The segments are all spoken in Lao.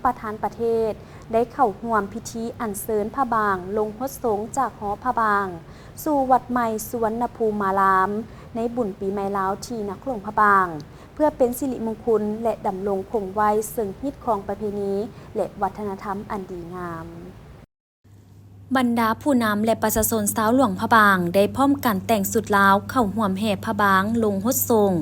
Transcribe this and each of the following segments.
ປະທານປະເທດ ໄດ້ເຂົ້າຮ່ວມພິທີອັນເຊີນພະບາງລົງຫົດສົງຈາກຫໍພະບາງ ສູ່ວັດໃໝ່ສຸວັນນະພູມາລາມ ໃນບຸນປີໃໝ່ລາວທີ່ນະຄອນຫຼວງພະບາງ ເພື່ອເປັນສິລິມຸງຄຸນ ແລະ ດຳລົງຄົງໄວ້ເຊິ່ງຮີດຄອງປະເພນີ ແລະ ວັດທະນະທຳອັນດີງາມ. ບັນດາຜູ້ນຳ ແລະ ປະຊາຊົນຊາວຫຼວງພະບາງ ໄດ້ພ້ອມກັນແຕ່ງຊຸດລາວເຂົ້າຮ່ວມແຫ່ພະບາງລົງຫົດສົງ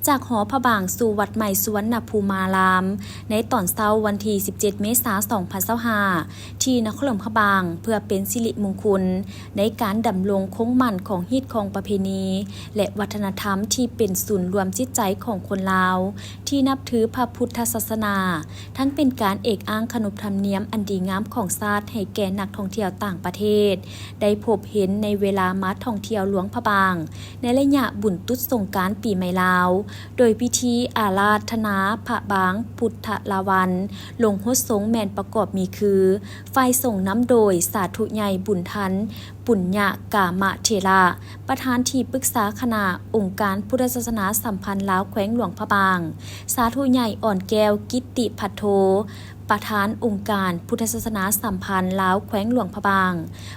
ຈາກຫໍພະບາງສູ່ວັດໃໝ່ສຸວັນນະພູມາລາມ ໃນຕອນເຊົ້າວັນທີສິບເຈັດ ເມສາ ສອງພັນຊາວຫ້າ ທີ່ນະຄອນຫຼວງພະບາງ ເພື່ອເປັນສິລິມຸງຄຸນໃນການດຳລົງຄົງໝັ້ນຂອງຮີດຄອງປະເພນີ ແລະ ວັດທະນະທຳທີ່ເປັນສູນລວມຈິດໃຈຂອງຄົນລາວ ທີ່ນັບຖືພະພຸດທະສາສະໜາ, ທັງເປັນການເອກອ້າງຂະໜົບທຳນຽມອັນດີງາມຂອງຊາດໃຫ້ແກ່ນັກທ່ອງທ່ຽວຕ່າງປະເທດ ໄດ້ພົບເຫັນໃນເວລາມາທ່ອງທ່ຽວຫຼວງພະບາງ ໃນໄລຍະບຸນຕຸດສົງການປີໃໝ່ລາວ, ໂດຍພິທີອາລາທະນາພະບາງພຸດທະລາວັນ ລົງຫົດສົງແມ່ນປະກອບມີຄື ຝ່າຍສົງນຳໂດຍສາທຸໃຫຍ່ບຸນທັນ ປຸນຍະກາມະເຖລະ ປະທານທີ່ປຶກສາຄະນະອົງການພຸດທະສາສະໜາສຳພັນລາວແຂວງຫຼວງພະບາງ, ສາທຸໃຫຍ່ອ່ອນແກ້ວ ກິດຕິພັດໂທ ປະທານອົງການພຸດທະສາສະໜາສຳພັນລາວແຂວງຫຼວງພະບາງ,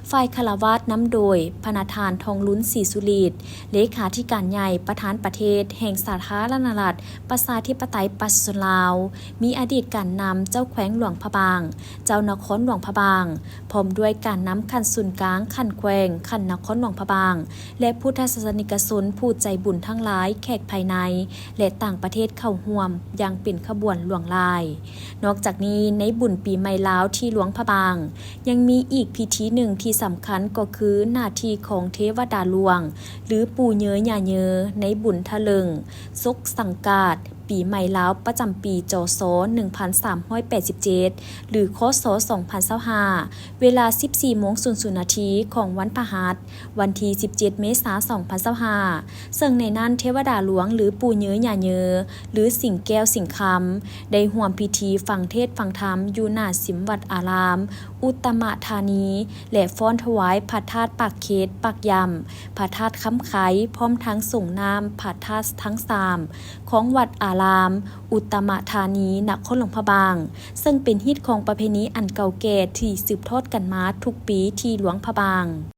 ຝ່າຍຄາລະວາດນຳໂດຍພະນະທ່ານ ທອງລຸນ ສີສຸລີດ ເລຂາທິການໃຫຍ່ ປະທານປະເທດແຫ່ງສາທາລະນະລັດ ປະຊາທິປະໄຕປະຊາຊົນລາວ, ມີອະດີດການນຳເຈົ້າແຂວງຫຼວງພະບາງ, ເຈົ້ານະຄອນຫຼວງພະບາງ, ພ້ອມດ້ວຍການນຳຂັ້ນສູນກາງ, ຂັ້ນແຂວງ, ຂັ້ນນະຄອນຫຼວງພະບາງ ແລະ ພຸດທະສາສະນິກະຊົນຜູ້ໃຈບຸນທັງຫຼາຍ, ແຂກພາຍໃນ ແລະ ຕ່າງປະເທດເຂົ້າຮ່ວມຢ່າງເປັນຂະບວນຫຼວງຫຼາຍ. ນອກຈາກນີ້, ໃນບຸນປີໃໝ່ລາວທີ່ຫຼວງພະບາງ ຍັງມີອີກພິທີໜຶ່ງທີ່ສຳຄັນກໍຄືໜ້າທີ່ຂອງເທວະດາຫຼວງ ຫຼື ປູ່ເຍີຍາເຍີ ໃນບຸນທະເລິງ ສົກສັງກາດ ປີໃໝ່ລາວປະຈຳປີ ຈສ ໜຶ່ງພັນສາມຮ້ອຍແປດສິບເຈັດ ຫຼື ຄສ ສອງພັນຊາວຫ້າ ເວລາ ສິບສີ່ໂມງສູນນາທີ ຂອງວັນພະຫັດ ວັນທີ ສິບເຈັດ ເມສາ ສອງພັນຊາວຫ້າ ເຊິ່ງໃນນັ້ນເທວະດາຫຼວງ ຫຼື ປູ່ເຍີຍາເຍີ ຫຼື ສິງແກ້ວສິງຄຳ ໄດ້ຮ່ວມພິທີຟັງເທດຟັງທຳຢູ່ໜ້າສິມວັດອາລາມ ອຸດຕະມະທານີ ແລະ ຟ້ອນຖວາຍພະທາດປາກເຂດປາກຢຳ, ພະທາດຄຳໄຄ ພ້ອມທັງສົງນ້ຳພະທາດທັງສາມ ຂອງວັດອາລາມ ອຸດຕະມະທານີ ນະຄອນຫຼວງພະບາງ, ເຊິ່ງເປັນຮີດຄອງປະເພນີອັນເກົ່າແກ່ທີ່ສືບທອດກັນມາທຸກປີທີ່ຫຼວງພະບາງ.